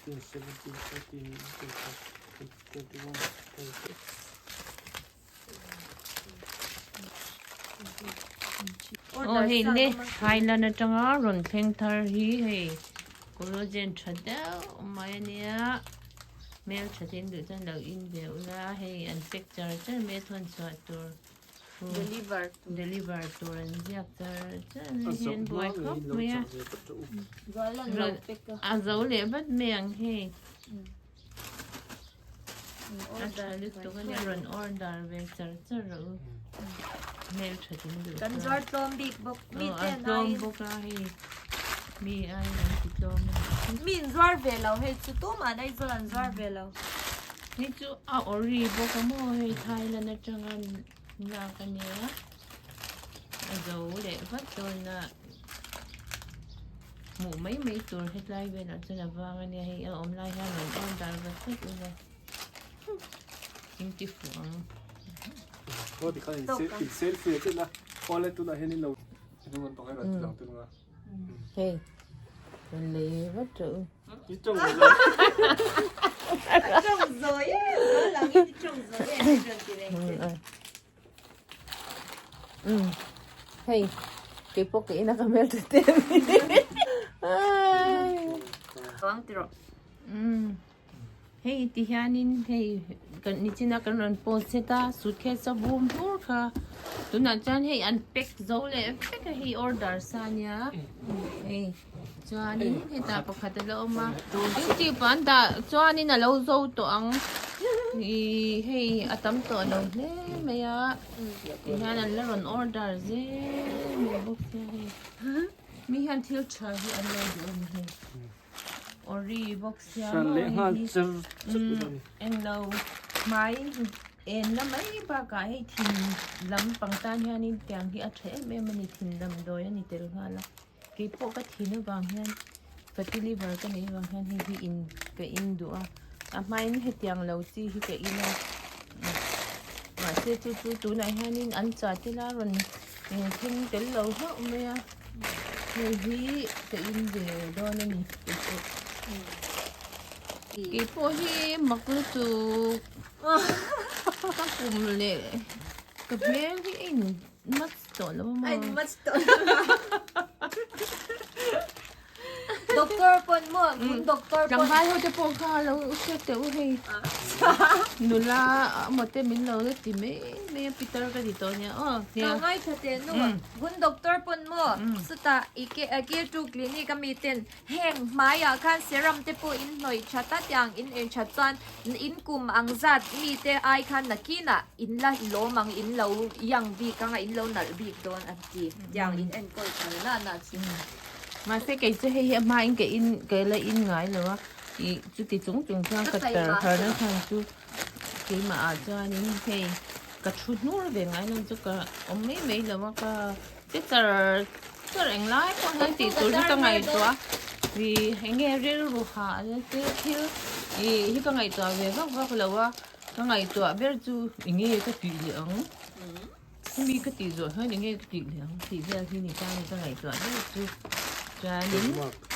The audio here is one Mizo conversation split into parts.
16, 17, 18, 19, 20, 21, 22. Aw hei le Thailand atanga rawn thleng thar hi hei collagen tha deuh mai ania hmel tha te duh chuan lo in ve ula hei an pack char char mai a thawn chhuah tur deliver deliver tur an ziak char char mai hi an buai khawp mai a a zo leh vat mai ang hei. A tha lutuk a nia rawn order ve char char rawh u hmel tha tin duh Kan zuar tlawm bik bawk mi te an ai tlawm bawk a hei mi ai an ti tlawm a mi in zuar ve lo hei chu tumah an Aizawl an zuar ve lo hei chu a ori bawk a maw hei Thailand atanga lak a nia a zo leh vat dawn a. Hmuh mai mai tur hetlai velah chuan a vang a nia hei a awm lai hian rawn order vat vat ula in ti fuh ang. Aw tikhan in in selfie a chen a awle tunah hian in lo hnung an pakhat a ti lang tung a. Hei rawn lei vat rawh u. I tawng zo. A tawng zawi e zawi lang in i tawng zawi e rawn ti reng che. Umm hei keipawh ka ina ka hmel tha te Chuang ti rawh. Umm hei ti hianin hei kan nichina kan rawn post set a suitcase a bum hlur kha tunah chuan hei an pack zo leh vek a hei order sa ania hei chuanin hetah pakhat a la awm a youtube ah an dah chuanin a lo zo tawh ang ihh hei a tam tawh lo hle mai a tihian an la rawn order zel mai bawk sia hei mi hian thil tha hi an lo duh a ni hei ori bawk sia maw hei hi englo hmai en na mai bakah hei thin lam pang tan hianin tiang hi a tha em em a ni thin damdawi a ni tel nghal a. Kei pawh ka thin avang hian fatty liver ka neih avang hian hei hi in ka in duh a a hmain hetiang lo chi hi ka in a mahse chu chu tunah hianin an chah te la rawn thleng tel lo hlauh mai a hei hi ka in ve dawn a ni keipawh keipawh hi mak lutuk ka kum leh ka hmel hi a in Much tawh lo maw? Ai much tawh lo. Doctor pawn maw? Vun doctor pawn. Tlangval ho te pawh kha lo hriat teh u hei. Nula emaw te min lo la ti mai mai a pitar ka ti tawh nia aw. Ka ngaithla teh nu. Vun doctor pawn maw? Chutah i ke K2 clinic a mi ten Heng hmaiah khan serum te pawh in hnawih that a, tiang in ei that chuan in kum ang zat mi te ai khan nakinah in la lawm ang, in lo young bik ang a, in lo nalh bik dawn an ti. Tiang in enkawl thar na na chu. Mahse kei chu hei hi a hmain ka in ka la in ngai lo a, ih chuti chung chung chuan ka tar har na chhan chu keimah ah chuanin hei ka thu hnur ve ngai lo chu ka awm mai mai lo a ka Che char char eng lai pawh hian tih tur hi ka ngaihtuah ih eng nge rilru hah na te thil ih hi ka ngaihtuah ve vak vak lo a ka ngaihtuah ber chu eng nge ka tih leh ang hemi ka tih zawh hian eng nge ka tih leh ang tih vel hi ni ta a ni ka ngaihtuah ber chu chuanin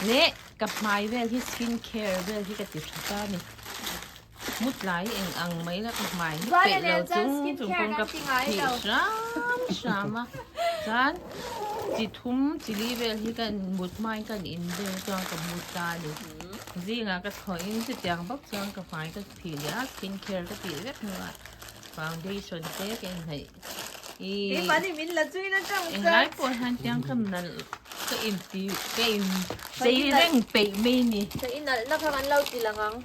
leh ka hmai vel hi skin care vel hi ka ti tha ta a ni. Mutlai eng ang mai la ka hmai hi peih lo chung chung pawh ka phih hram hram a chuan chi thum chi li vel hi ka mut hmain ka in vel chuan ka mu ta a ni zingah ka thawhin chutiang bawk chuan ka hmai ka phih leh a skin care ka tih vek hnuah foundation te ka inhnaih ih englai pawh hian tiang ka nalh ka inti ka in chei reng peih mai a ni. Ka inalhna kha kan lo ti lang ang.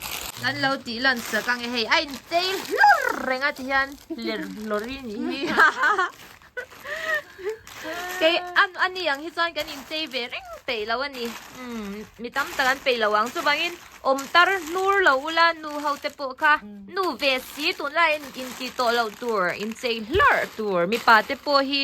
Kan lo tih lan sak ang e hei a inchei hlur reng a ti hian ler hlawr i nih hi kei an ani ang hi chuan kan inchei ve reng peih lo a ni umm mi tam tak an peih lo ang chuvangin awm tar hnur lo ula nu ho te pawh kha nu ve si tunlaiin inti tawh loh tur inchei hlur tur mipa te pawh hi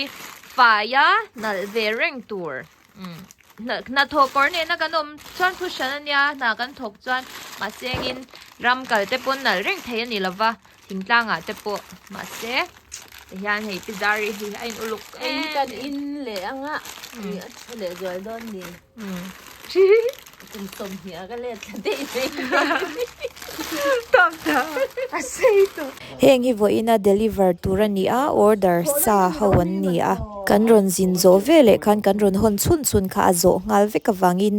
faia nalh ve reng tur umm. Hnathawh kawr nena kan awm chuan thu hran a nia, hna kan thawk chuan mahse engin ram kal te pawn nalh reng thei a ni lova, thingtlangah te pawh mahse tihian hei pi Zari hi a in uluk em Eng kan in leh anga ih a tha leh zual dawn ni. Kum 20 ah ka let thla daih mai. Tawp ta a sei tawh. Heng hi vawiina deliver tur a ni a, order sa ho an ni a. Kan rawn zin zawh veleh khan kan rawn hawn chhun chhun kha a zawh nghal vek avangin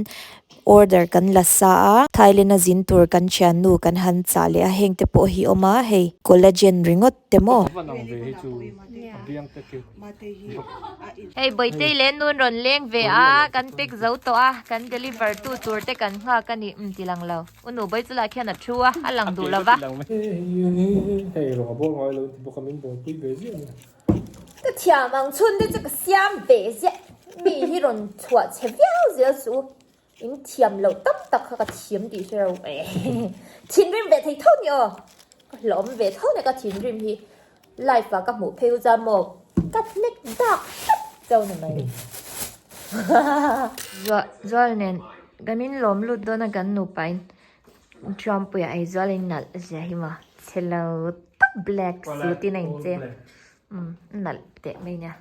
order kan la sa a. Thailand a zin tur kan thiannu kan han chah leh a, heng te pawh hi awm a, hei collagen ringawt te maw. Hei Bawihtei leh Nun rawn leng ve a, kan pack zo tawh a, kan deliver tu tur te kan nghak a ni, um ti lang lo. U nu Bawi chulah khian a thu a, a lang duh lo va. Ka thiam ang chhun te chu ka siam ve ziah, mi hi rawn chhuah chhe viau zel suh u, in thiam loh tam tak kha ka thiam tih hre ro thinrim ve thei tho ni aw, ka hlawm ve tho ni ka thinrim hi. Live ah ka hmuh phei u chuan maw ka hlek dak hrep chauh ni mai. Zual nen kan in lawm lut dawn a kan nupa in Truampuia ei zual in nalh zia hi maw chhe lo tak black suit in a in cheng umm nalh teh mai nia.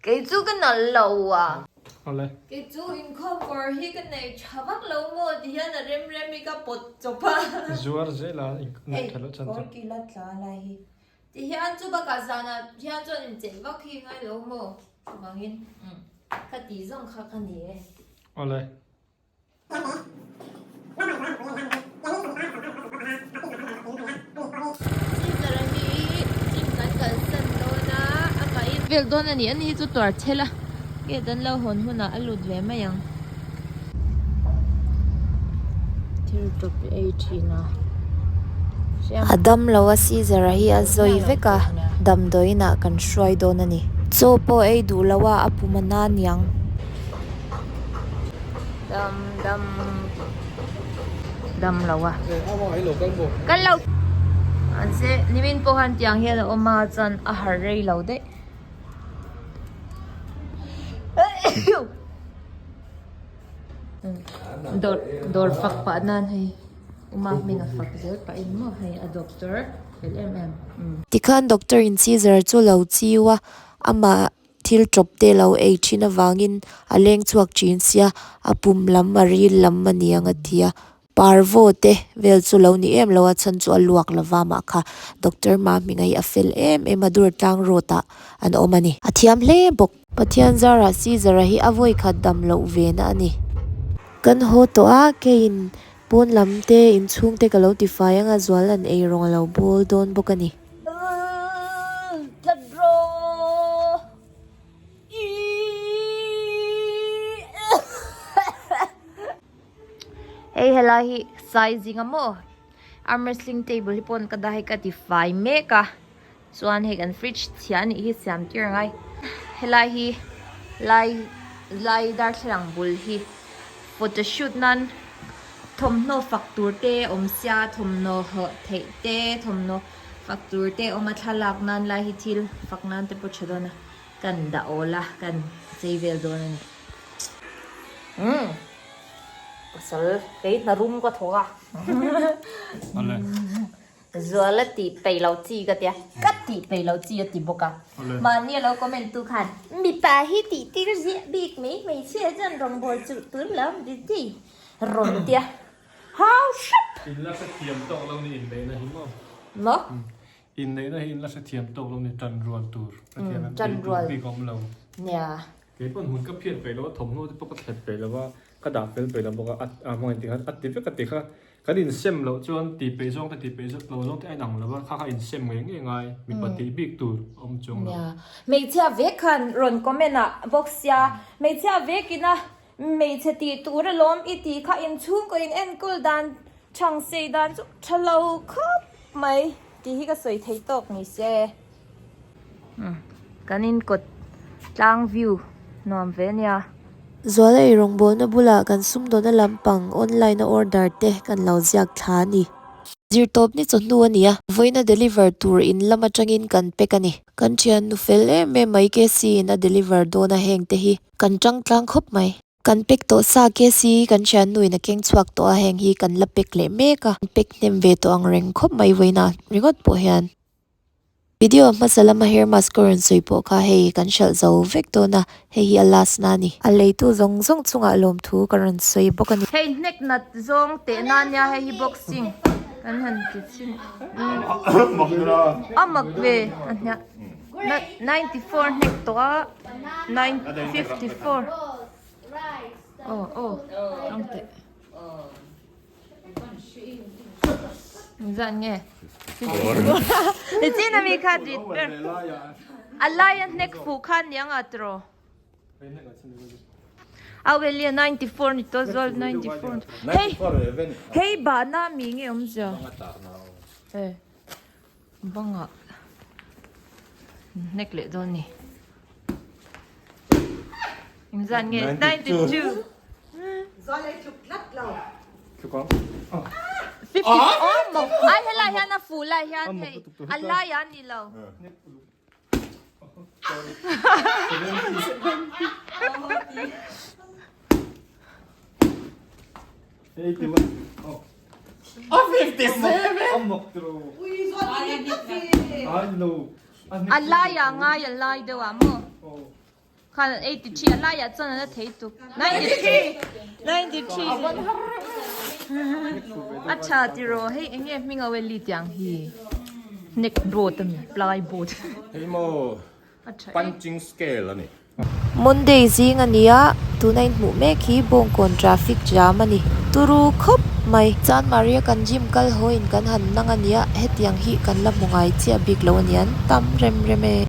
Kei chu ka nalh lo a. Kei chu inkhawm kawr hi ka nei tha vak lo maw ti hian a rem rem hi ka pawt chawp a. Zuar zel a nei tha loh chan chu. Kawr kila tla lai hi. Ti hian chu bakah zanah hian chuan inchei vak hi ngai lo maw chuvangin ka tih zawng kha ka ni e. Awle. Caesar-a hi gym kan kalsan dawn a, a pahin vel dawn a ni. Ani hi chu tuar chhel a, gate an lo hawn hunah a lut ve mai ang. Thil tawp ei thin a. A dam lo a Caesar-a hi a zawi vek a, damdawiinah kan hruai dawn a ni. Chaw pawh ei duh lo a, a pum a na niang. Dam dam dam lo a kan lo an se nimin pawh khan tiang hian a awm a chuan a harh rei lo daih dawr dawr fak pah nan hei uma hming a fak zel pah in maw hei a doctor fel em em. Tikhan doctor in Caesar chu lo chiu a amah Thil tawp te lo ei thin avangin a leng chhuak thin sia, a pum lam a ril lam a ni ang a ti a. Parvo te vel chu lo ni em lo a chhan chu a luak lova mah kha Doctor Mahminga hi a fel em em a dur tlang road ah an awm a ni. A thiam hle bawk. Pathian zarah Caesar-a hi a vawikhat dam loh ve na a ni. Kan haw tawh a, keiin pawn lam te inchhung te ka lo tifai anga zual an ei rawng a lo bawl dawn bawk a ni. Hei helai hi sizing a maw arm wrestling table hi pawn ka dah hei ka ti fai mek a chuan hei kan fridge chhia anih hi siam tir angai helai hi lai lai darthlalang bul hi photoshoot nan thawmhnaw fak tur te awm sia thawmhnaw hawh theih te thawmhnaw fak tur te awm a thlalak nan lai hi thil fak nan te pawh tha dawn a kan dah awl a kan chei vel dawn a ni umm pasal kei hna rum ka thawk a Zuala tih peih loh chi ka tia, ka tih peih loh chi a ti bawk a. Mahni a lo comment tu khan, mipa hi tih tir ziah bik mai hmeichhia chuan rawngbâwl chuh tur lo ti ti rawn tia hau hrep. In la hrethiam tawk lo ni inneihna hi maw? Maw? Inneihna hi in la hrethiam tawk lo ni tanrual tur ka thiam em? Tanrual. Bik awm lo. Nia. Kei pawn hmun ka phiat peih lo a, thawmhnaw te pawh ka thlep peih lo a, ka dah fel peih lo bawk a, a hmangin tikhan a ti vek a ti kha. Kan insem loh chuan tih peih zawng te tih peih zawk lo zawng te a inang lo va, kha kha insem ngei ngei ngai mipa tih bik tur a awm chuang lo. Nia, hmeichhia vek khan rawn comment ah bawk sia, hmeichhia vekin a hmeichhe tih tur alawm i tih kha inchhungkaw in enkawl dan chhang sei dan chu tha lo khawp mai tih hi ka sawi thei tawk ni se. Kan inkawt tlang view nuam ve nia. Zual ei rawngbawlna bulah kan sumdawna lampang online a order te kan lo ziak thla a ni. Zirtawp ni chawhnu a ni a, vawiina deliver tur in lam atangin kan pack a ni. Kan thian nu fel em em mai KC in a deliver dawn a heng te hi kan tang tlang khawp mai. Kan pack tawh sa KC kan thian nu in a keng chhuak tawh a heng hi kan la pack leh mek a, kan pack hnem ve tawh ang reng khawp mai vawiina ringawt pawh hian. Video hmasa lama hair mask ka rawn sawi pawh kha hei kan hralh zo vek dawn a, hei hi a last na a ni. A leitu zawng zawng chungah lawmthu ka rawn sawi bawk a ni. Hei hnek nat zawng teh na nia hei hi boxing kan han ti chhin a mak ve a hniah 94 hnek tawh a 54 aw aw tang teh. Zan nge. Ni chin ami kha rit ber. A lai a hnek fu kha niang a tro. A welia 94 ni to zol 94. Hei hei ba na mi nge om zia. Eh banga hnek leh dawn ni. Engzat nge? 92. 50 oh mo. Ai helai hian a fu lai hian hei a lai a ni lo. A laiah ngai a lai deuh ah maw? Khan 83 a laiah chuan a la thei tuk. 93 93 A tha tiraw hei eng nge hming a welli tiang hi neck board a mi ply board. Hei maw punching scale a ni. Monday zing a nia, tuna inhmuh mek hi Bawngkawn traffic jam a ni. Turu khawp mai. Chanmaria kan gym kal hawiin kan han nang a nia, hetiang hi kan la hmu ngai chiah bik lo a nian tam rem rem e.